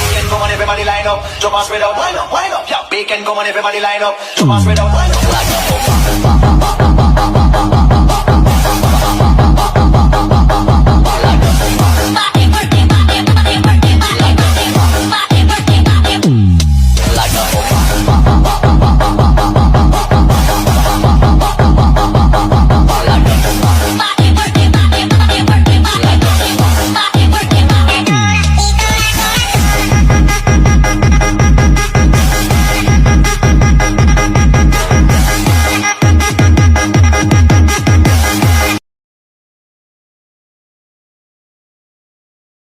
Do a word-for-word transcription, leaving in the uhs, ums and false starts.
Weekend come on, everybody line up. Jump and spread out, wind up, wind up, yeah. Weekend come on, everybody line up. Jump and spread out, wind up, wind up.